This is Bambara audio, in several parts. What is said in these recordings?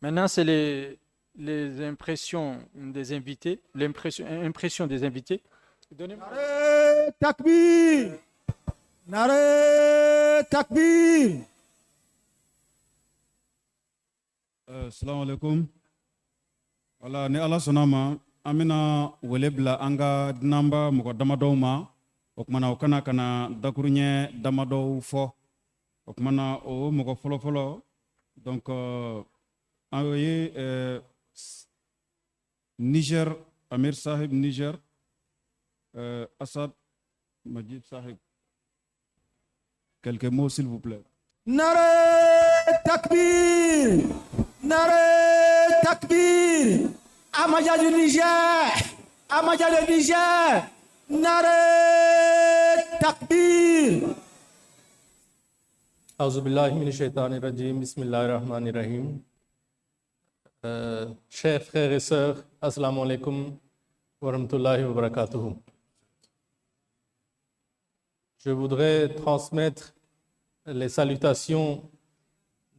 Maintenant, c'est les impressions des invités, l'impression impression des invités. Donnez-moi. نعرۂ تکبیر، نعرۂ تکبیر. Salamu alaikum. Wala ni Ala sɔnna ma, an bɛna wele bila an ka dunanba mɔgɔ damadɔw ma. O kumana o kana ka na dakuruɲɛ damadɔw fɔ. O kumana o mɔgɔ fɔlɔfɔlɔ, donc an ye Niger, Amir Sahib Niger, Assad Majid Sahib. Quelques mots, s'il vous plaît. نعرۂ تکبیر، نعرۂ تکبیر. Ahmadiyya du Niger، Ahmadiyya du Niger. نعرۂ تکبیر. أعوذ بالله من الشيطان الرجيم بسم الله الرحمن الرحيم. Chers frères et sœurs, السلام عليكم ورحمة الله وبركاته. Je voudrais transmettre les salutations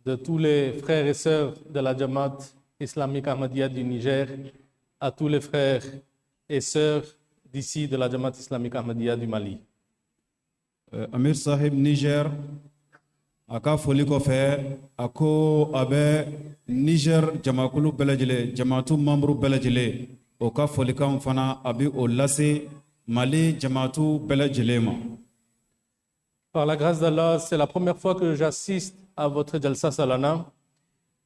de tous les frères et sœurs de la Jamaat islamique Ahmadiyya du Niger à tous les frères et sœurs d'ici de la Jamaat islamique Ahmadiyya du Mali. Amir Sahib Niger, a ka foli kɔfɛ, a ko a bɛ Niger jamakulu bɛɛ lajɛlen, jamatu membre bɛɛ lajɛlen, o ka folikanw fana, a bɛ o lase Mali jamatu bɛɛ lajɛlen ma. Par la grâce d'Allah, c'est la première fois que j'assiste à votre Jalsa Salana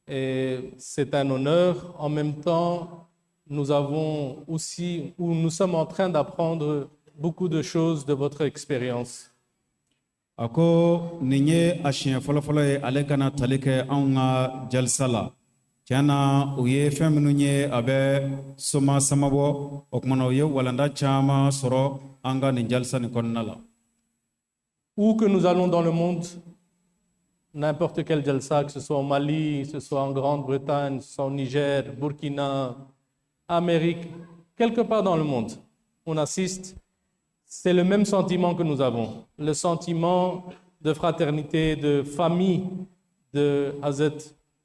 et c'est un honneur. En même temps, nous avons aussi, ou nous sommes en train d'apprendre beaucoup de choses de votre expérience. A ko nin ye a siɲɛ fɔlɔfɔlɔ ye ale kana tali kɛ anw ka jalisa la. Tiɲɛ na, u ye fɛn minnu ye, a bɛ soma samabɔ. O kumana u ye walanda caman sɔrɔ an ka nin jalisa nin kɔnɔna la. Où que nous allons dans le monde, n'importe quel Jalsa, que ce soit au Mali, que ce soit en Grande-Bretagne, que ce soit au Niger, Burkina, Amérique, quelque part dans le monde, on assiste, c'est le même sentiment que nous avons, le sentiment de fraternité, de famille de Hazrat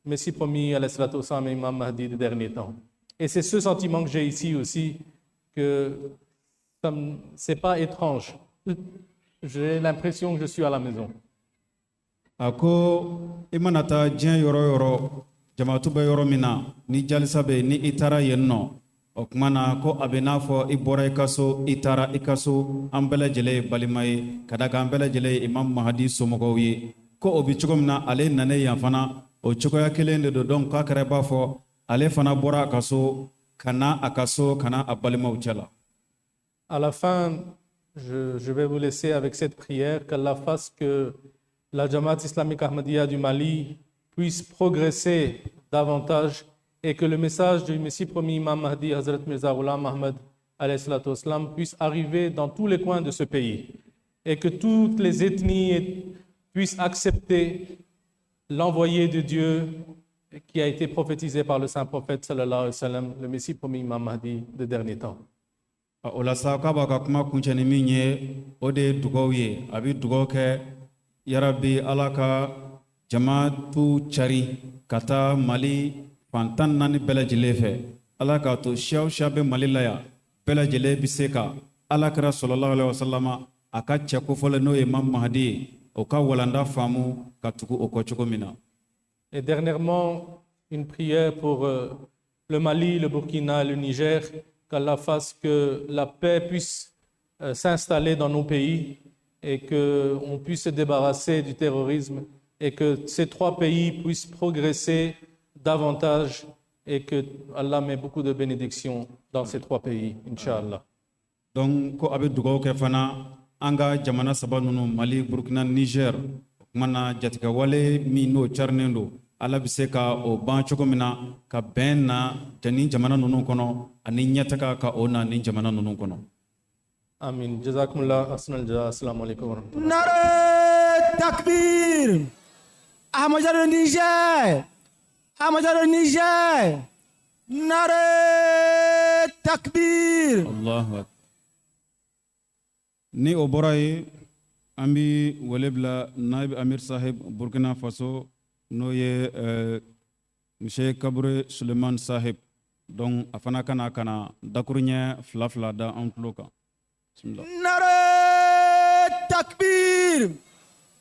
Messie promis, عليه الصلاة والسلام, et Imam Mahdi des derniers temps. Et c'est ce sentiment que j'ai ici aussi, que c'est pas étrange. J'ai l'impression que je suis à la maison. A ko i mana taa diɲɛ yɔrɔ o yɔrɔ, jamatu bɛ yɔrɔ min na, ni jalisa bɛ yen, ni i taara yen nɔ, o kuma na ko a bɛ n'a fɔ i bɔra i ka so, i taara i ka so. An bɛɛ lajɛlen ye balima ye, ka da kan an bɛɛ lajɛlen ye Imam Mahadi somɔgɔw ye. Ko o bɛ cogo min na, ale nanen yan fana, o cogoya kelen de don. Donc k'a kɛra i b'a fɔ ale fana bɔra a ka so ka na a ka so, ka na a balimaw cɛ la. À la fin, je vais vous laisser avec cette prière, qu'Allah fasse que la Jamaat islamique Ahmadiyya du Mali puisse progresser davantage et que le message du Messie promis Imam Mahdi Hazrat Mirza Ghulam Ahmad عليه الصلاة والسلام, puisse arriver dans tous les coins de ce pays et que toutes les ethnies puissent accepter l'envoyé de Dieu qui a été prophétisé par le saint prophète صلى الله عليه وسلم, le Messie promis Imam Mahdi des derniers temps. O la sa, k'a b'a ka kuma kuncɛ ni min ye, o de ye dugaw ye. A bɛ dugaw kɛ, yarabi Ala ka jamatu cari ka taa Mali fan 14 bɛɛ lajɛlen fɛ. Ala k'a to siya o siya bɛ Mali la yan, bɛɛ lajɛlen bɛ se ka Ala kɛra صلى الله عليه وسلم a ka cɛ kofɔlen, n'o ye Imam Mahdi ye, o ka walanda faamu ka tugu o kɔ cogo min na. Et dernièrement, une prière pour le Mali, le Burkina et le Niger, qu'Allah fasse que la paix puisse s'installer dans nos pays et qu'on puisse se débarrasser du terrorisme et que ces trois pays puissent progresser davantage et que Allah met beaucoup de bénédictions dans ces trois pays, Inch'Allah. Donc ko a bɛ dugawu kɛ fana an ka jamana saba ninnu, Mali, Burukina, Niger. O kuma na, jatigɛwale min n'o carinen don, Ala bɛ se ka o ban cogo min na, ka bɛn na nin jamana ninnu kɔnɔ, ani ɲɛtaga ka o na nin jamana ninnu kɔnɔ. آمين. جزاكم الله أحسن الجزاء. السلام عليكم ورحمة الله. نعرۂ تکبیر. Ahmadiyya de Niger. Ahmadiyya de Niger. نعرۂ تکبیر. Allahu akbar. Ni o bɔra yen, an bi wele bila Naib Amir Sahib Burkina Faso, n'o ye Monsieur Kabure Suleiman Sahib, donc a fana kana ka na dakuruɲɛ fila fila da an tulo kan. Bismillah. Nare Takbir.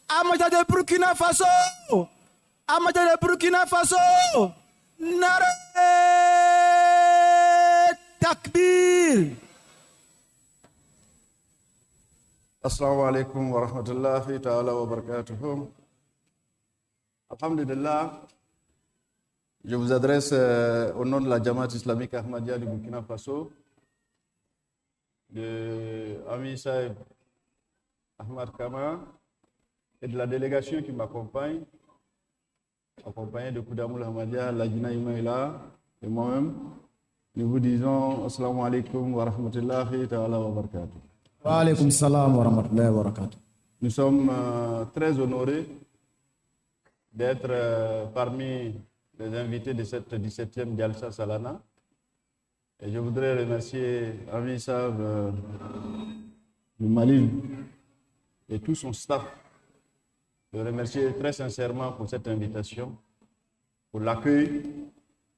Ahmadiyya de Burkina Faso. Ahmadiyya de Burkina Faso. Nare Takbir. Assalamu alaikum wa rahmatullahi ta'ala wa barakatuhu. Alhamdulillah, je vous adresse au nom de la Jamaat islamique Ahmadiyya du Burkina Faso, de Ami Saïb Ahmad Kama et de la délégation qui m'accompagne, accompagnée de Koudamoul Ahmadiyya, Lajina Imaïla et moi-même. Nous vous disons Assalamu alaikum wa rahmatullahi ta'ala wa barakatuh. Wa alaikum salam wa rahmatullahi wa barakatuh. Nous sommes très honorés d'être parmi les invités de cette 17e Jalsa Salana. Et je voudrais remercier Ami Sav du Mali et tout son staff. Le remercier très sincèrement pour cette invitation, pour l'accueil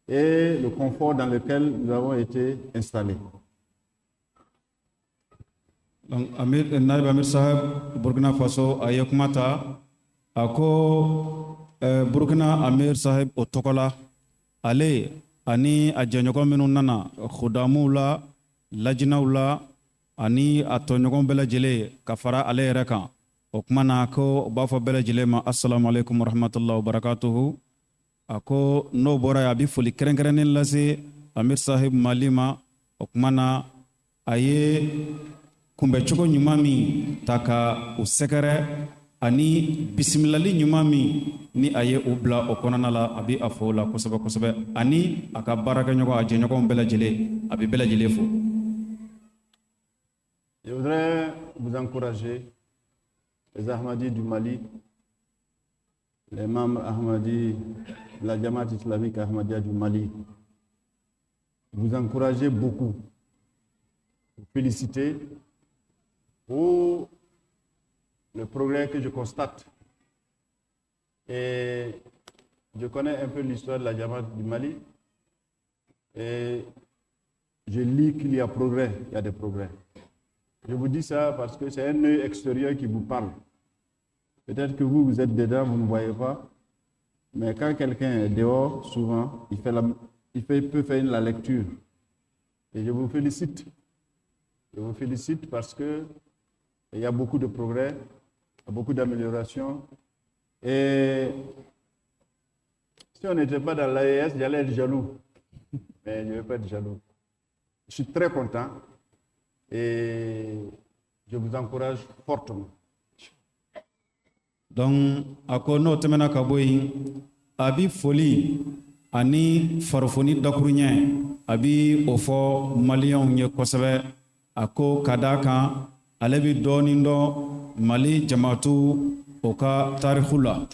et le confort dans lequel nous avons été installés. Donc Amir, Naib Amir Saheb Burkina Faso, a ye kuma ta, a ko Burkina Amir Saheb o tɔgɔ la, ale ani a jɛɲɔgɔn minnu nana khudamuw la, lajinaw la, ani a tɔɲɔgɔn bɛɛ lajɛlen ka fara ale yɛrɛ kan, o kuma na ko u b'a fɔ bɛɛ lajɛlen ma assalamu alaikum warahmatullahi wabarakatuhu. A ko n'o bɔra yen, a bɛ foli kɛrɛnkɛrɛnnen lase Amir Saheb Mali ma. O kuma na, a ye kunbɛcogo ɲuman min ta ka u sɛgɛrɛ ani bisimilali ɲuman min ni a ye u bila o kɔnɔna la, a bɛ a fo o la kosɛbɛ kosɛbɛ, ani a ka baarakɛɲɔgɔn, a jɛɲɔgɔnw bɛɛ lajɛlen, a bɛ bɛɛ lajɛlen fo. Je voudrais vous encourager, les Ahmadis du Mali, les membres Ahmadis de la Jamaat islamique Ahmadiyya du Mali, vous encourager beaucoup, vous féliciter pour le progrès que je constate. Et je connais un peu l'histoire de la Jamaat du Mali et je lis qu'il y a progrès, il y a des progrès. Je vous dis ça parce que c'est un œil extérieur qui vous parle. Peut-être que vous, vous êtes dedans, vous ne voyez pas. Mais quand quelqu'un est dehors, souvent, il peut faire la lecture. Et je vous félicite. Je vous félicite parce que il y a beaucoup de progrès, beaucoup d'améliorations. Et si on n'était pas dans l'AES, j'allais être jaloux. Mais je ne vais pas être jaloux. Je suis très content et je vous encourage fortement. Donc a ko n'o tɛmɛna ka bɔ yen, a bi foli ani farifoni dakuruɲɛ, a bi o fɔ maliyɛnw ye kosɛbɛ. A ko ka d'a kan, ale bi dɔɔnin dɔn Mali jamatu o ka tariku la.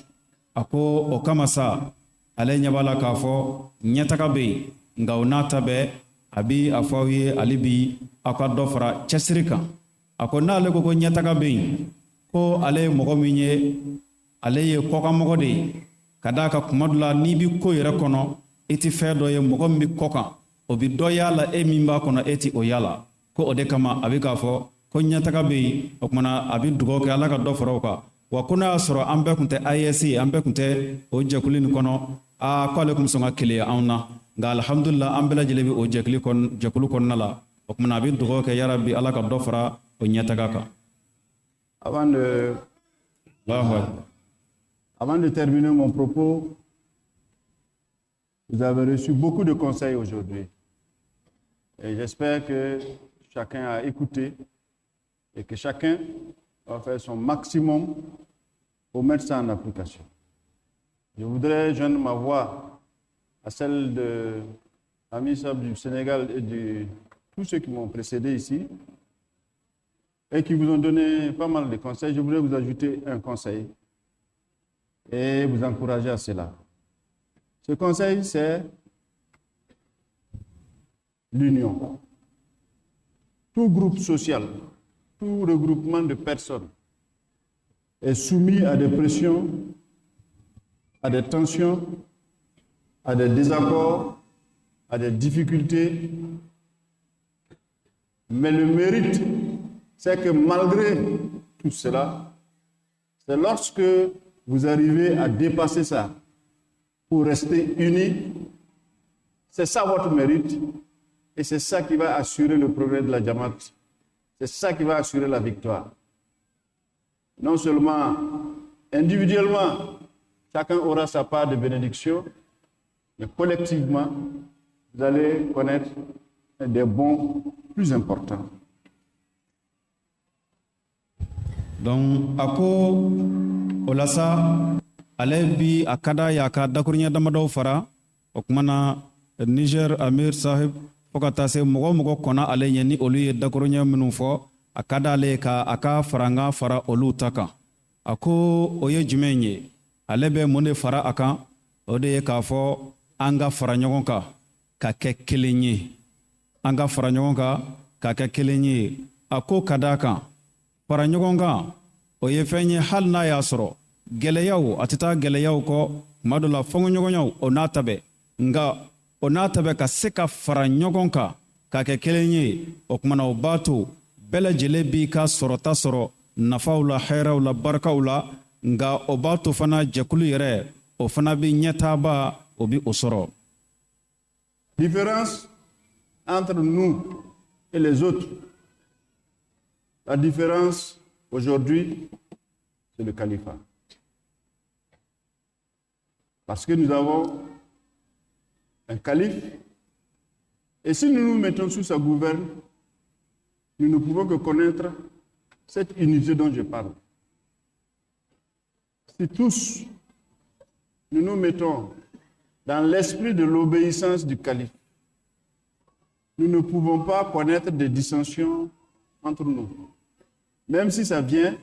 A ko o kama sa, ale ɲɛ b'a la k'a fɔ ɲɛtaga bɛ yen, nka o n'a ta bɛɛ, a bi a fɔ aw ye hali bi aw ka dɔ fara cɛsiri kan. A ko n'ale ko ko ɲɛtaga bɛ yen, ko ale ye mɔgɔ min ye, ale ye kɔkanmɔgɔ de ye, ka d'a kan kuma dɔ la, n'i bi ko yɛrɛ kɔnɔ, i ti fɛn dɔ ye. Mɔgɔ min bi kɔ kan, o bi dɔ y'a la, e min b'a kɔnɔ, e ti o y'a la. Ko o de kama a bɛ k'a fɔ ko ɲɛtaga bɛ yen. O kumana a bɛ dugawu kɛ Ala ka dɔ fara o kan. Wa ko n'a y'a sɔrɔ an bɛɛ tun tɛ AES ye, an bɛɛ tun tɛ o jɛkulu nin kɔnɔ, aa, k'ale tun bɛ sɔn ka keleya anw na. Nka alhamdulillah, an bɛɛ lajɛlen bɛ o jɛkulu kɔnɔna la. O kumana a bɛ dugawu kɛ, yarabi, Ala ka dɔ fara o ɲɛtaga kan. Allahu akbar. Avant de terminer mon propos, vous avez reçu beaucoup de conseils aujourd'hui. Et j'espère que chacun a écouté et que chacun va faire son maximum pour mettre ça en application. Je voudrais joindre ma voix à celle de Ami Sab du Sénégal et de tous ceux qui m'ont précédé ici et qui vous ont donné pas mal de conseils. Je voudrais vous ajouter un conseil et vous encourager à cela. Ce conseil, c'est l'union. Tout groupe social, tout regroupement de personnes est soumis à des pressions, à des tensions à des désaccords, à des difficultés. Mais le mérite, c'est que malgré tout cela, c'est lorsque vous arrivez à dépasser ça pour rester unis, c'est ça votre mérite et c'est ça qui va assurer le progrès de la Jamaat. C'est ça qui va assurer la victoire. Non seulement individuellement, chacun aura sa part de bénédiction, mais collectivement, vous allez connaître des bons plus importants. Donc a ko o la sa, ale bi a ka d'a ye a ka dakuruɲɛ damadɔw fara o kuma na Niger Amir Sahib, fo ka taa se mɔgɔ o mɔgɔ kɔnna ale ɲɛ ni olu ye dakuruɲɛ minnu fɔ, a ka d'ale ye ka a ka farankan fara olu ta kan. A ko o ye jumɛn ye? Ale bɛ mun de fara a kan? O de ye k'a fɔ an ka fara ɲɔgɔn kan ka kɛ kelen ye, an ka fara ɲɔgɔn kan ka kɛ kelen ye. A ko ka d'a kan, fara ɲɔgɔn kan, o ye fɛn ye, hali n'a y'a sɔrɔ gɛlɛyaw, a tɛ taa gɛlɛyaw kɔ tuma dɔ la, fɔnkɔɲɔgɔnyaw, o n'a ta bɛɛ, nka o n'a ta bɛɛ, ka se ka fara ɲɔgɔn kan ka kɛ kelen ye, o kumana o b'a to bɛɛ lajɛlen b'i ka sɔrɔta sɔrɔ nafaw la, hɛrɛw la, barikaw la. Nka o b'a to fana jɛkulu yɛrɛ, o fana bɛ ɲɛtaaba, o bɛ o sɔrɔ. Différence entre nous et les autres. La différence aujourd'hui, c'est le califat. Parce que nous avons un calife, et si nous nous mettons sous sa gouverne, nous ne pouvons que connaître cette unité dont je parle. Si tous nous nous mettons dans l'esprit de l'obéissance du calife, nous ne pouvons pas connaître des dissensions entre nous. Même si ça vient,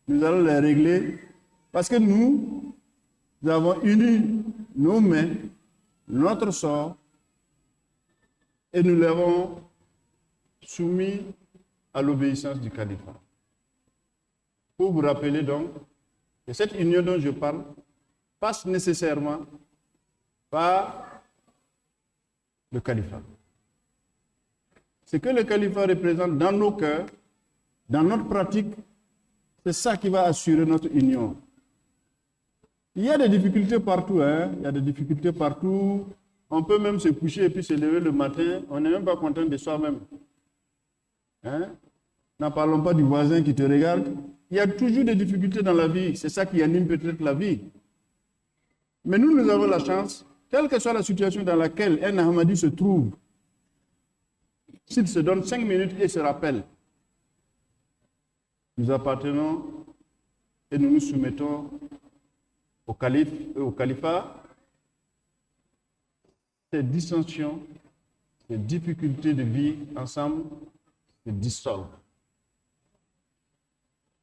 nous allons les régler parce que nous, nous avons uni nos mains, notre sort, et nous l'avons soumis à l'obéissance du califat. Pour vous rappeler donc que cette union dont je parle passe nécessairement par le califat. Ce que le califat représente dans nos cœurs, dans notre pratique, c'est ça qui va assurer notre union. Il y a des difficultés partout, hein? Il y a des difficultés partout. On peut même se coucher et puis se lever le matin, on n'est même pas content de soi-même. Hein? N'en parlons pas du voisin qui te regarde. Il y a toujours des difficultés dans la vie. C'est ça qui anime peut-être la vie. Mais nous, nous avons la chance, quelle que soit la situation dans laquelle un Ahmadi se trouve, s'il se donne 5 minutes et se rappelle, nous appartenons et nous nous soumettons au calife et au califat, ces dissensions, ces difficultés de vie ensemble se dissolvent.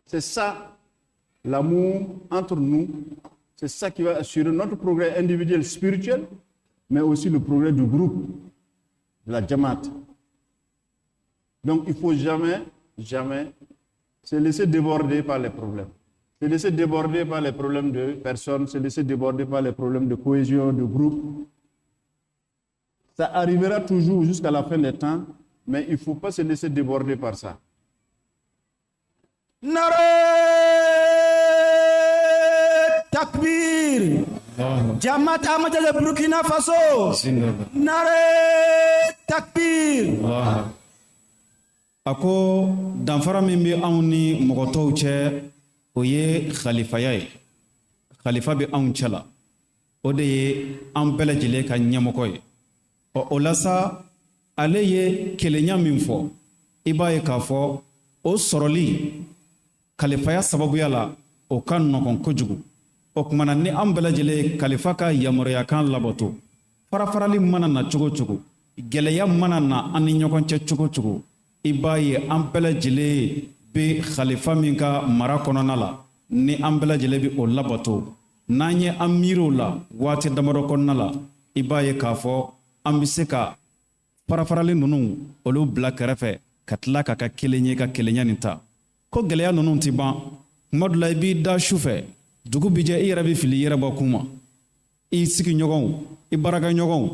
C'est ça, l'amour entre nous, c'est ça qui va assurer notre progrès individuel spirituel, mais aussi le progrès du groupe, de la Jamaat. Donc il ne faut jamais, jamais se laisser déborder par les problèmes. Se laisser déborder par les problèmes de personnes, se laisser déborder par les problèmes de cohésion, de groupe. Ça arrivera toujours jusqu'à la fin des temps, mais il ne faut pas se laisser déborder par ça. Nare takbir. Jamaat Ahmadiyya de Burkina Faso. Nare takbir. A ko danfara min bɛ anw ni mɔgɔ tɔw cɛ, o ye khalifaya ye. Khalifa bɛ anw cɛ la, o de ye an bɛɛ lajɛlen ka ɲɛmɔgɔ ye. Ɔ, o la sa, ale ye kelenya min fɔ, i b'a ye k'a fɔ o sɔrɔli kalifaya sababuya la, o ka nɔgɔn kojugu. O kumana, ni an bɛɛ lajɛlen ye kalifa ka yamaruyakan labato, farafarali mana na cogo cogo, gɛlɛya mana na an ni ɲɔgɔn cɛ cogo cogo, i b'a ye an bɛɛ lajɛlen bɛ khalifa min ka mara kɔnɔna la, ni an bɛɛ lajɛlen bɛ o labato, n'an ye an miiri o la waati damadɔ kɔnɔna la, i b'a ye k'a fɔ an bɛ se ka farafarali ninnu, olu bila kɛrɛfɛ ka tila ka kɛ kelen ye, ka kelenya nin ta. Ko gɛlɛya ninnu tɛ ban. Kuma dɔ la, i b'i da su fɛ, dugu bi jɛ, i yɛrɛ bɛ fili i yɛrɛ bɔ kun ma. I sigiɲɔgɔnw, i baarakɛɲɔgɔnw,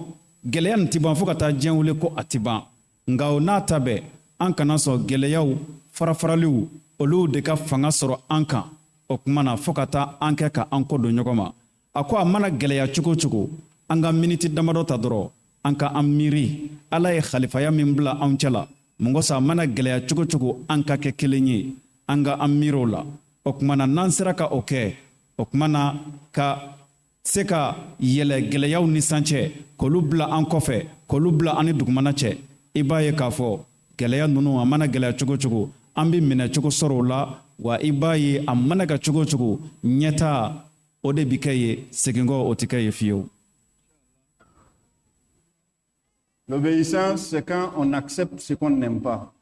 gɛlɛya nin ti ban fo ka taa diɲɛ wuli ko a ti ban. Nka o n'a ta bɛɛ, an kana sɔn gɛlɛyaw, farafaraliw, olu de ka fanga sɔrɔ an kan o kuma na fo ka taa an kɛ ka an kɔ don ɲɔgɔn ma. A ko a mana gɛlɛya cogo o cogo, an ka miniti damadɔ ta dɔrɔn, an ka an miiri Ala ye xalifaya min bila anw cɛ la. Mun kosɔn a mana gɛlɛya cogo cogo, an ka kɛ kelen ye, an ka an miiri o la. O kuma na, n'an sera ka o kɛ, o kuma na ka se ka yɛlɛ gɛlɛyaw ni san cɛ, k'olu bila an kɔfɛ, k'olu bila an ni dugumana cɛ, i b'a ye k'a fɔ gɛlɛya ninnu, a mana gɛlɛya cogo cogo, an bɛ minɛ cogo sɔrɔ o la. Wa i b'a ye, a mana kɛ cogo cogo, ɲɛta o de bi kɛ ye, seginkɔ o tɛ kɛ ye fiyewu. L'obéissance, c'est quand on accepte ce qu'on n'aime pas.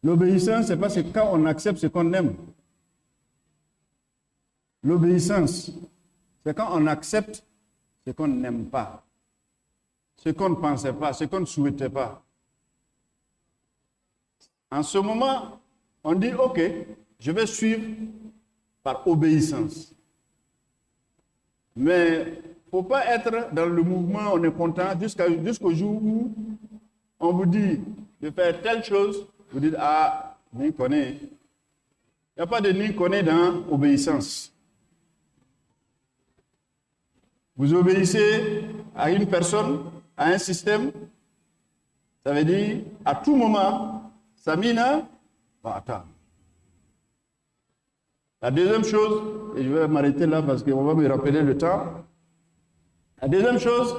L'obéissance, c'est pas quand on accepte ce qu'on aime. L'obéissance, c'est quand on accepte ce qu'on n'aime pas, ce qu'on ne pensait pas, ce qu'on ne souhaitait pas. En ce moment, on dit, OK, je vais suivre par obéissance. Mais il ne faut pas être dans le mouvement, on est content, jusqu'au jour où on vous dit de faire telle chose, vous dites, ah, ni connaît. Il n'y a pas de ni connaît dans obéissance. Vous obéissez à une personne, à un système, ça veut dire, à tout moment, Samina, bon, attends. La deuxième chose, et je vais m'arrêter là parce qu'on va me rappeler le temps. La deuxième chose,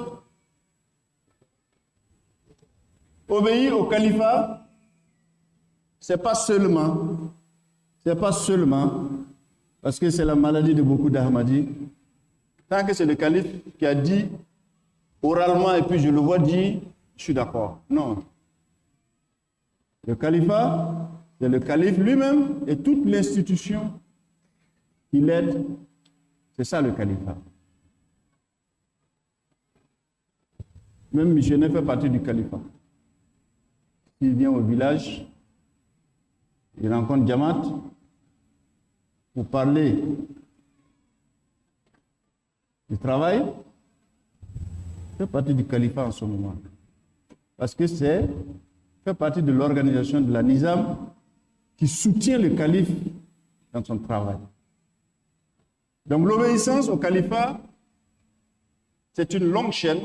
obéir au califat, c'est pas seulement, parce que c'est la maladie de beaucoup d'Ahmadis. Tant que c'est le calife qui a dit oralement et puis je le vois dire, je suis d'accord. Non. Le califat, c'est le calife lui-même et toute l'institution qui l'aide. C'est ça le califat. Même missionnaire fait partie du califat. S'il vient au village, il rencontre Jamaat pour parler du travail, fait partie du califat en ce moment. Parce que c'est fait partie de l'organisation de la Nizam qui soutient le calife dans son travail. Donc l'obéissance au califat, c'est une longue chaîne,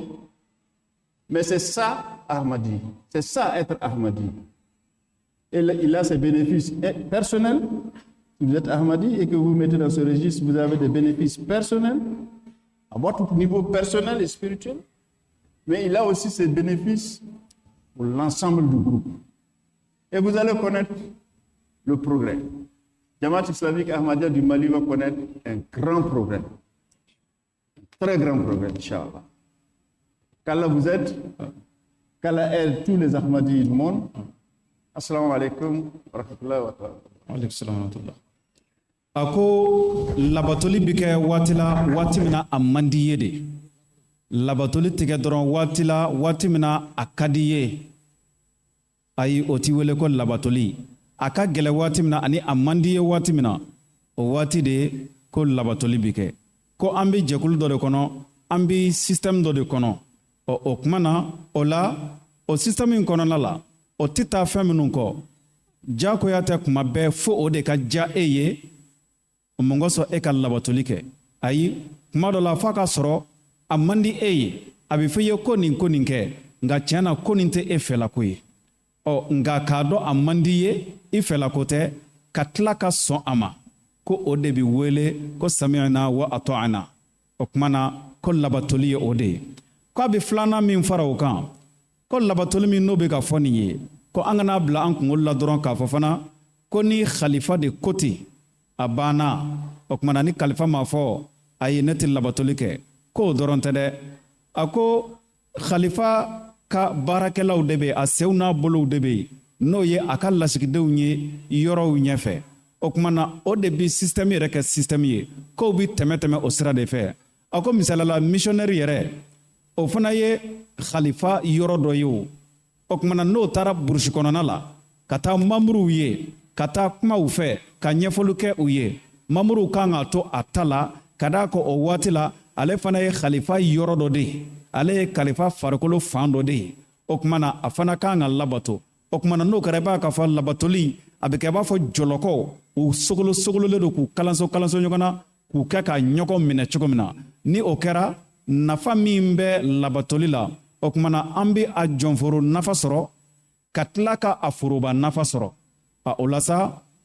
mais c'est ça Ahmadi. C'est ça être Ahmadi. Et il a ses bénéfices personnels. Si vous êtes Ahmadi et que vous vous mettez dans ce registre, vous avez des bénéfices personnels, à votre niveau personnel et spirituel. Mais il a aussi ses bénéfices pour l'ensemble du groupe. Et vous allez connaître le progrès. Jamaat islamique Ahmadiyya du Mali va connaître un grand progrès. Un très grand progrès, Inch'Allah. Qu'Allah vous aide, qu'Allah aide tous les Ahmadis du monde. Assalamu alaikum wa rahmatullahi wa barakatuh. Aleykum salam wa rahmatullah. A ko labatoli bi kɛ waati la, waati min na a man di ye de. Labatoli tigɛ dɔrɔn waati la, waati min na a ka di ye, ayi, o ti wele ko labatoli. A ka gɛlɛ waati min na ani a man di ye waati min na, o waati de ko labatoli bi kɛ. Ko an bɛ jɛkulu dɔ de kɔnɔ, an bɛ système dɔ de kɔnɔ. Ɔ, o kuma na, o la, o système in kɔnɔna la, o tɛ taa fɛn minnu kɔ, jagoya tɛ kuma bɛɛ fo o de ka diya e ye. Mun kosɔn e ka labatoli kɛ? Ayi, kuma dɔ la, f'a ka sɔrɔ a man di e ye, a bɛ fɔ i ye ko nin, ko nin kɛ, nka tiɲɛ na, ko nin tɛ e fɛlako ye. Ɔ, nka k'a dɔn a man di ye, i fɛlako tɛ, ka tila ka sɔn a ma, ko o de bɛ wele ko sami'na wa ata'na. O kuma na, ko labatoli ye o de ye. K'a bɛ filanan min fara o kan, ko labatoli min n'o bɛ ka fɔ nin ye, ko an kana bila an kunkolo la dɔrɔn k'a fɔ fana ko ni khalifa de ko ten, a banna. O kuma na, ni kalifa ma fɔ, ayi, ne tɛ labatoli kɛ, k'o dɔrɔn tɛ dɛ. A ko khalifa ka baarakɛlaw de bɛ a senw n'a bolow de bɛ yen, n'o ye a ka lasigidenw ye yɔrɔw ɲɛfɛ. O kuma na, o de bi système yɛrɛ kɛ système ye, kow bi tɛmɛ tɛmɛ o sira de fɛ. A ko misalala, missionnaire yɛrɛ, o fana ye khalifa yɔrɔ dɔ ye. O kuma na, n'o taara burusi kɔnɔna la ka taa mamuruw ye, ka taa kuma u fɛ, ka ɲɛfɔli kɛ u ye, mamuruw kan k'a to a ta la, ka d'a kan o waati la a Ale fana ye khalifa yɔrɔ dɔ de ye, ale ye kalifa farikolo fan dɔ de ye. O tuma na, a fana kan ka labato. O tuma na, n'o kɛra, i b'a k'a fɔ labatoli a bɛ kɛ i b'a fɔ jɔlɔkɔ, u sogolo sogololen don k'u kalanso kalanso ɲɔgɔn na, k'u kɛ ka ɲɔgɔn minɛ cogo min na. Ni o kɛra, nafa min bɛ labatoli la, o tuma na, an bɛ a jɔnforo nafa sɔrɔ ka tila ka a foroba nafa sɔrɔ. A o la sa,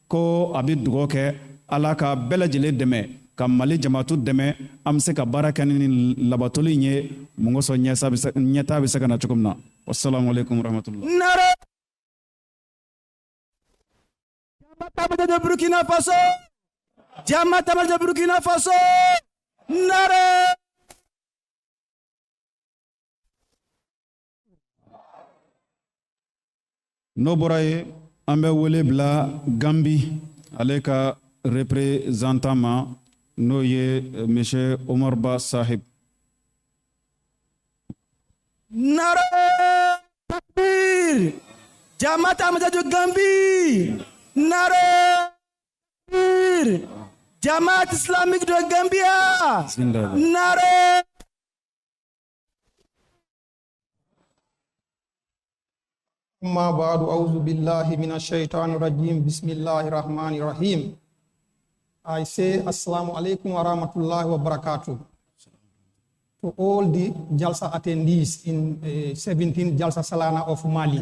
ko a bɛ dugawu kɛ, Ala ka bɛɛ lajɛlen dɛmɛ, ka Mali jamatu dɛmɛ, an bɛ se ka baara kɛ ni labatoli in ye mun kosɔn, ɲɛtaa bɛ se ka na cogo min na. Wasalamu alaikum warahmatullah. Nare Jamaat de Burkina Faso, Jamaat de Burkina Faso, Nare. N'o bɔra yen, an bɛ wele bila Gambi, ale ka représentant ma, n'o ye monsieur Omar Ba Sahib. Nare Takbir, Jamaat de Gambie, Nare Takbir, Jamaat islamique de Gambia. Bismillah. Nare. أما بعد، أعوذ بالله من الشيطان الرجيم، بسم الله الرحمن الرحيم. I say السلام عليكم ورحمة الله وبركاته to all the Jalsa attendees in 17th Jalsa Salana of Mali.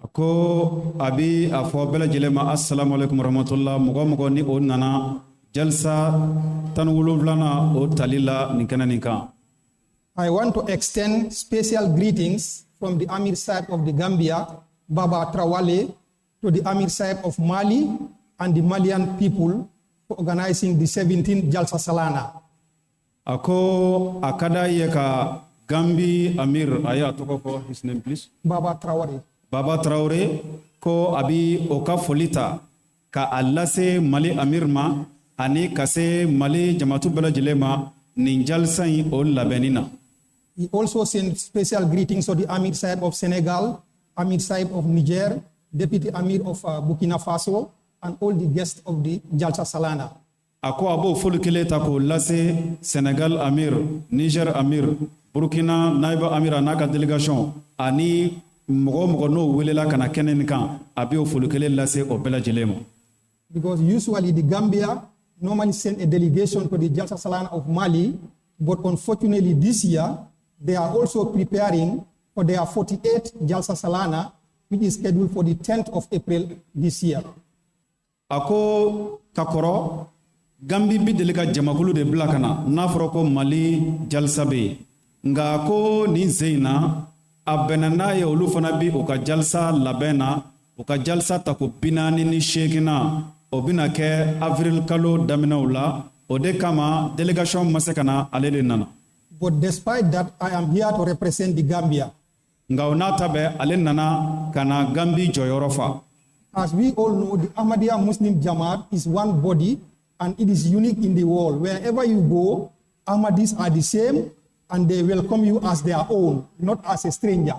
A ko a bi a fɔ bɛɛ lajɛlen ma assalamu alaikum warahmatullah, mɔgɔ o mɔgɔ ni o nana jalsa 17nan o tali la nin kɛnɛ nin kan. I want to extend special greetings from the Amir Sahib of the Gambia, Baba Trawale, to the Amir Sahib of Mali and the Malian people for organizing the 17th Jalsa Salana. A ko a ka d'a ye ka Gambi Amir, a y'a tɔgɔ fɔ, his name please? Baba Traore. Baba Traore, ko a bi o ka foli ta ka a lase Mali Amir ma ani ka se Mali jamatu bɛɛ lajɛlen ma nin jalisa in o labɛnni na. He also sent special greetings to the Amir Sahib of Senegal, Amir Sahib of Niger, Deputy Amir of Burkina Faso, and all the guests of the Jalsa Salana. A ko a b'o foli kelen ta k'o lase Senegal Amir, Niger Amir, Burkina Naiba Amir a n'a ka délégation, ani mɔgɔ o mɔgɔ n'o welela ka na kɛnɛ nin kan, a b'o foli kelen lase o bɛɛ lajɛlen ma. Because usually the Gambia normally send a delegation to the Jalsa Salana of Mali, but unfortunately this year they are also preparing for their 48th Jalsa Salana, which is scheduled for the 10th of April this year. A ko ka kɔrɔ, Gambi bi deli ka jamakulu de bila ka na n'a fɔra ko Mali jalisa bɛ yen, nka ko nin sen in na, a bɛnna n'a ye olu fana bi u ka jalisa labɛn na, u ka jalisa tako 48nan, o bɛna kɛ avril kalo daminɛw la. O de kama délégation ma se ka na, ale de nana. But despite that, I am here to represent the Gambia. Nka o n'a ta bɛɛ, ale nana ka na Gambi jɔyɔrɔ fa. As we all know, the Ahmadiyya Muslim Jamaat is one body and it is unique in the world. Wherever you go, Ahmadis are the same and they welcome you as their own, not as a stranger.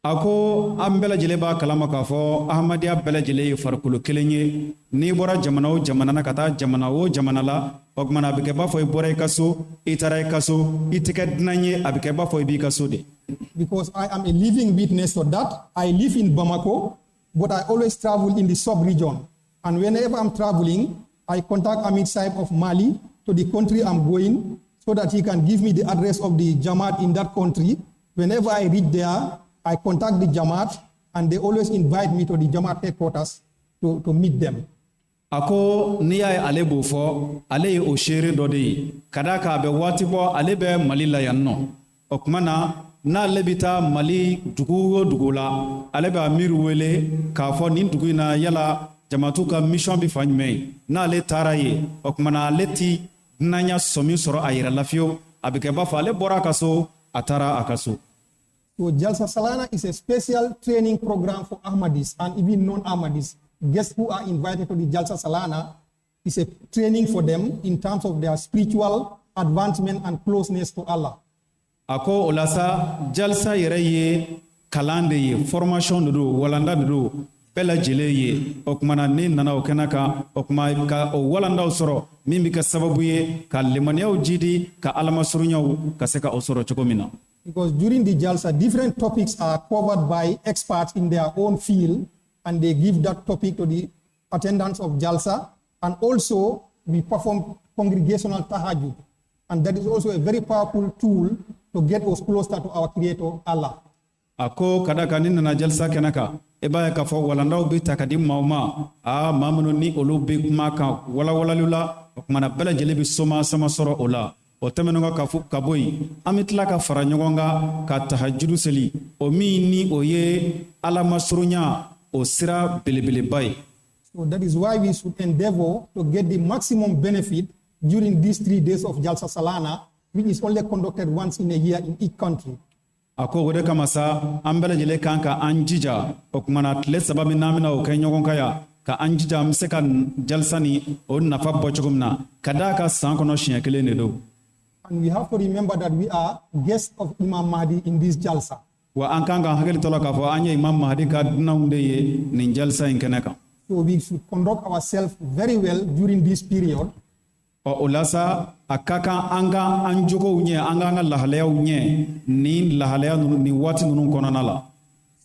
A ko an bɛɛ lajɛlen b'a kalama k'a fɔ Ahamadiya bɛɛ lajɛlen ye farikolo kelen ye. N'i bɔra jamana o jamana na ka taa jamana o jamana la, o kumana a bɛ kɛ b'a fɔ i bɔra i ka so, i taara i ka so, i tɛ kɛ dunan ye, a bɛ kɛ b'a fɔ i b'i ka so de. Because I am a living witness to that. I live in Bamako, but I always travel in the sub-region. And whenever I'm traveling, I contact Amir Sahib of Mali to the country I'm going so that he can give me the address of the Jamaat in that country. Whenever I reach there, I contact the Jamaat and they always invite me to the Jamaat headquarters to meet them. A ko n'i y'a ye ale b'o fɔ, ale ye o seere dɔ de ye, ka d'a kan a bɛ waati bɔ ale bɛ Mali la yan nɔ. O tuma na, n'ale bɛ taa Mali dugu o dugu la, ale bɛ Amir wele k'a fɔ nin dugu in na, yala jamatu ka mission bɛ fan jumɛn ye. N'ale taara yen, o tuma na, ale ti dunanya sɔmi sɔrɔ a yɛrɛ la fiyewu, a bɛ kɛ b'a fɔ ale bɔra a ka so, a taara a ka so. So Jalsa Salana is a special training program for Ahmadis and even non-Ahmadis. Guests who are invited to the Jalsa Salana is a training for them in terms of their spiritual advancement and closeness to Allah. A ko o la sa, jalsa yɛrɛ ye kalan de ye, formation de don, walanda de don. Bɛɛ lajɛlen ye. O tuma na, n'i nana o kɛnɛ kan, o tuma ka o walandaw sɔrɔ min bɛ kɛ sababu ye ka limaniyaw jidi, ka alamasuruɲaw ka se ka o sɔrɔ cogo min na. Because during the Jalsa, different topics are covered by experts in their own field, and they give that topic to the attendants of Jalsa. And also, we perform congregational tahajjud. And that is also a very powerful tool to get us closer to our Creator, Allah. A ko ka da kan, ni nana jalisa kɛnɛ kan, i b'a ye k'a fɔ walandaw bɛ ta ka di maaw ma, aa, maa minnu ni olu bɛ kuma kan walawalaliw la. O kumana, bɛɛ lajɛlen bɛ soma sama sɔrɔ o la. O tɛmɛnen kɔ ka fɔ ka bɔ yen, an bɛ tila ka fara ɲɔgɔn kan ka tahajudu seli, o min ni o ye alamasurunya o sira belebeleba ye. So that is why we should endeavor to get the maximum benefit during these 3 days of Jalsa Salana, which is only conducted once in a year in each country. A ko o de kama sa, an bɛɛ lajɛlen kan ka an jija. O kumana, tile 3 min n'an bɛna o kɛ ɲɔgɔn kan yan, ka an jija an bɛ se ka jalisa ni o nafa bɔ cogo min na, ka d'a ka san kɔnɔ siɲɛ kelen de don. And we have to remember that we are guests of Imam Mahdi in this Jalsa. Wa an kan ka hakili to la k'a fɔ an ye Imam Mahdi ka dunanw de ye nin jalisa in kɛnɛ kan. So we should conduct ourselves very well during this period. Ɔ, o la sa, a ka kan an ka an jogow ɲɛ, an k'an ka lahalayaw ɲɛ nin lahalaya ninnu, nin waati ninnu kɔnɔna la,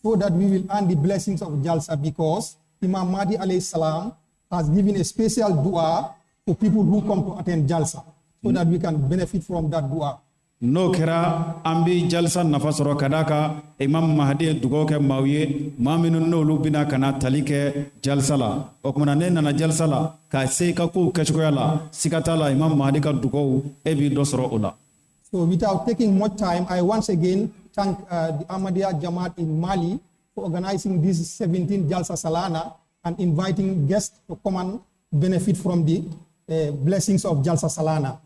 so that we will earn the blessings of Jalsa, because Imam Mahdi alayhi salam has given a special dua for people who come to attend Jalsa so that we can benefit from that dua. N'o kɛra, an bɛ jalisa nafa sɔrɔ, ka d'a kan Imam Mahdi ye dugawu kɛ maaw ye, maa minnu n'olu bɛna ka na tali kɛ jalisa la. O kumana, ne nana jalisa la ka se i ka kow kɛcogoya la, siga t'a la, Imam Mahdi ka dugawu, e b'i dɔ sɔrɔ o la. So without taking much time, I once again thank the Ahmadiyya Jamaat in Mali for organizing this 17 Jalsa Salana and inviting guests to come and benefit from the blessings of Jalsa Salana.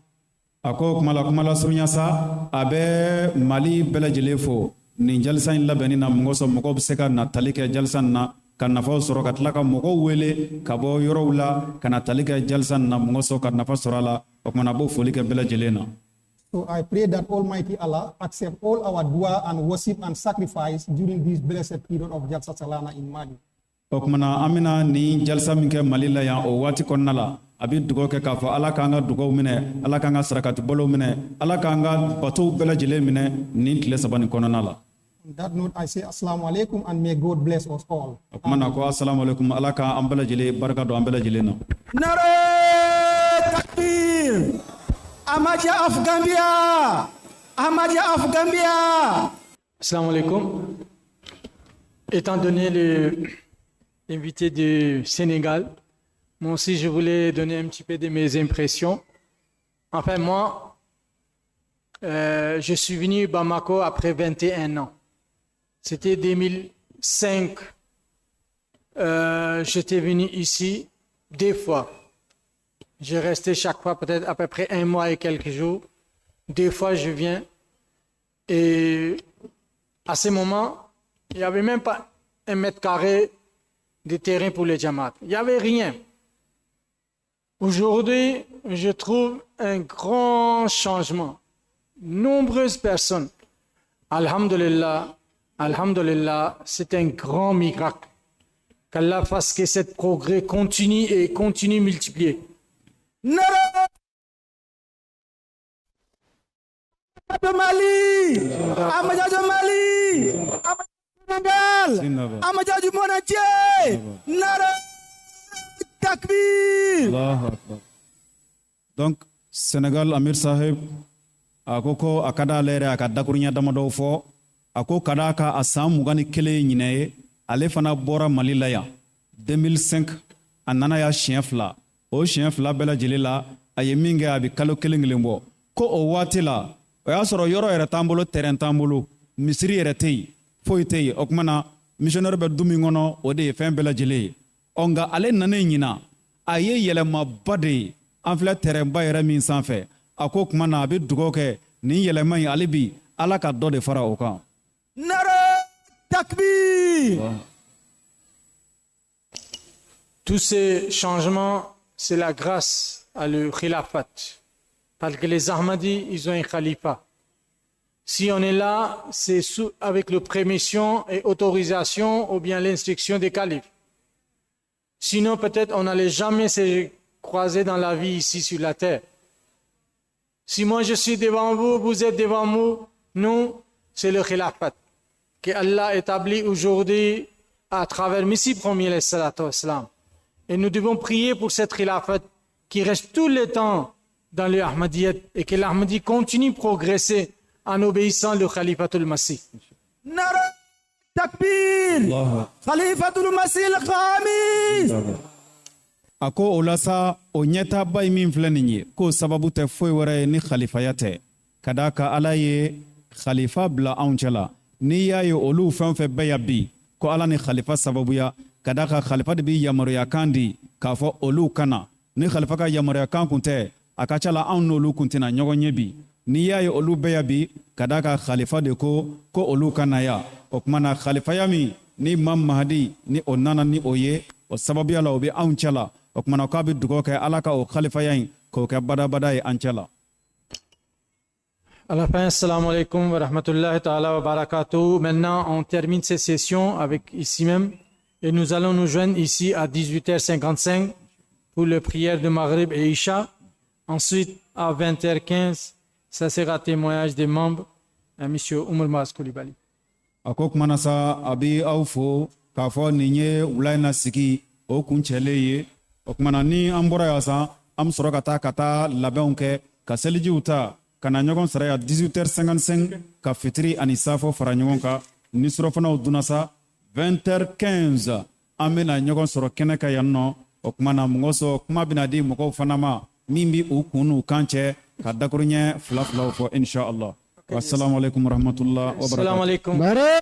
A ko kuma la, kuma la surunya sa, a bɛ Mali bɛɛ lajɛlen fo nin jalisa in labɛnni na. Mɔgɔ sɔn mɔgɔw bɛ se ka na tali kɛ jalisa in na ka nafaw sɔrɔ, ka tila ka mɔgɔw wele ka bɔ yɔrɔw la ka na tali kɛ jalisa in na, mɔgɔ sɔn ka nafa sɔrɔ a la. O kumana, a b'o foli kɛ bɛɛ lajɛlen na. So I pray that Almighty Allah accept all our dua and worship and sacrifice during this blessed period of Jalsa Salana in Mali. O kumana, an bɛna nin jalisa min kɛ Mali la yan, o waati kɔnɔna la, a bɛ dugawu kɛ k'a fɔ Ala k'an ka dugawu minɛ, Ala k'an ka sarakati bɔlɔw minɛ, Ala k'an ka batow bɛɛ lajɛlen minɛ nin tile 3 nin kɔnɔna la. On that note, I say Assalamu alaikum and may God bless us all. O kuma na ko asalamu alaikum, Ala k'an bɛɛ lajɛlen barika don an bɛɛ lajɛlen na. Nare Takbir! Ahmadiyya of Gambia! Ahmadiyya of Gambia! Assalamu alaikum. Étant donné l'invité du Sénégal, moi aussi je voulais donner un petit peu de mes impressions. Enfin, moi, je suis venu à Bamako après 21 ans. C'était 2005. J'étais venu ici deux fois. J'ai resté chaque fois peut-être à peu près un mois et quelques jours. Deux fois, je viens. Et à ce moment, il n'y avait même pas un mètre carré de terrain pour les Jamaat. Il n'y avait rien. Aujourd'hui, je trouve un grand changement. Nombreuses personnes. Alhamdulillah, Alhamdulillah, c'est un grand miracle. Qu'Allah fasse que cette progrès continue et continue multiplier. Nare de Mali! Ahmadiyya de Mali! Ahmadiyya du Sénégal! Ahmadiyya du monde entier! Nare Takbir! Allahu akbar. Donc Sénégal Amir Sahib a ko ko a ka d'ale yɛrɛ a ka dakuruɲɛ damadɔw fɔ. A ko ka d'a kan, a san 21 ɲinɛ ye, ale fana bɔra Mali la yan 2005, a nana ya siɲɛ fila. O siɲɛ fila bɛɛ lajɛlen la, a ye min kɛ, a bɛ kalo kelen kelen bɔ. Ko o waati la, o y'a sɔrɔ yɔrɔ yɛrɛ t'an bolo, terrain t'an bolo, misiri yɛrɛ tɛ yen, foyi tɛ yen. O kuma na, missionnaire bɛ du min kɔnɔ, o de ye fɛn bɛɛ lajɛlen ye. Ɔ, nka ale nanen ɲina, a ye yɛlɛmaba de ye. An filɛ terrain ba yɛrɛ min sanfɛ. A ko kuma na, a bɛ dugawu kɛ nin yɛlɛma in, hali bi Ala ka dɔ de fara o kan. Nare Takbir! Tous ces changements, c'est la grâce à le khilafat. Parce que les Ahmadis, ils ont un khalifa. Si on est là, c'est avec le permission et autorisation ou bien l'instruction des califes. Sinon, peut-être on n'allait jamais se croiser dans la vie ici sur la terre. Si moi je suis devant vous, vous êtes devant moi, nous, c'est le khilafat que Allah établit aujourd'hui à travers Messie premier, alayhi salatu wassalam. Et nous devons prier pour cette khilafat qui reste tout le temps dans le Ahmadiyyat et que l'Ahmadi continue de progresser en obéissant le Khalifatul Masih. Nara takbir. Khalifatul Masih al-Khamis. A ko o la sa, o ɲɛtaaba ye min filɛ nin ye, k'o sababu tɛ foyi wɛrɛ ye ni khalifaya tɛ, ka d'a kan Ala ye khalifa bila anw cɛ la. N'i y'a ye olu fɛn o fɛn bɛ yan bi, ko Ala ni khalifa sababuya, ka d'a kan khalifa de bɛ yamaruyakan di k'a fɔ olu kana. Ni khalifa ka yamaruyakan kun tɛ, a ka ca la anw n'olu kun tɛna ɲɔgɔn ye bi. N'i y'a ye olu bɛ yan bi, ka d'a kan khalifa de ko ko olu ka na yan. O tuma na, khalifaya min ni Imam Mahdi ni o nana ni o ye, o sababuya la o bɛ anw cɛ la. O tuma na, k'a bɛ dugawu kɛ Ala ka o khalifaya in k'o kɛ badabada ye an cɛ la. À la fin, assalamu alaikum wa rahmatullahi ta'ala wa barakatuh. Maintenant, on termine cette session avec ici même et nous allons nous joindre ici à 18h55 pour les prières de Maghrib et Isha. Ensuite, à 20h15, ça sera témoignage des membres à M. Oumar Mas Koulibaly. A ko kumana sa, a bi aw fo k'a fɔ nin ye wula in na sigi o kuncɛlen ye. O kumana, ni an bɔra yan sa, an bɛ sɔrɔ ka taa labɛnw kɛ ka selijiw ta ka na ɲɔgɔn sɔrɔ yan 18h55 ka fitiri ani safo fara ɲɔgɔn kan. Ni surɔfanaw dunna sa, 20h15 an bɛna ɲɔgɔn sɔrɔ kɛnɛ kan yan nɔ. O kuma na, mɔgɔ sɔrɔ kuma bɛna di mɔgɔw fana ma min bi u kun n'u kan cɛ ka dakuruɲɛ fila filaw fɔ, inshallah. Wassalamu alaikum warahmatullah wabarakatuh. Assalamu alaikum. Bare.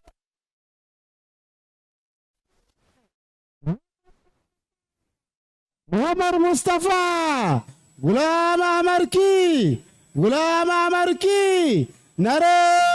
Umar Mustafa, Gulam Amarki, Gulam Amarki, Nare.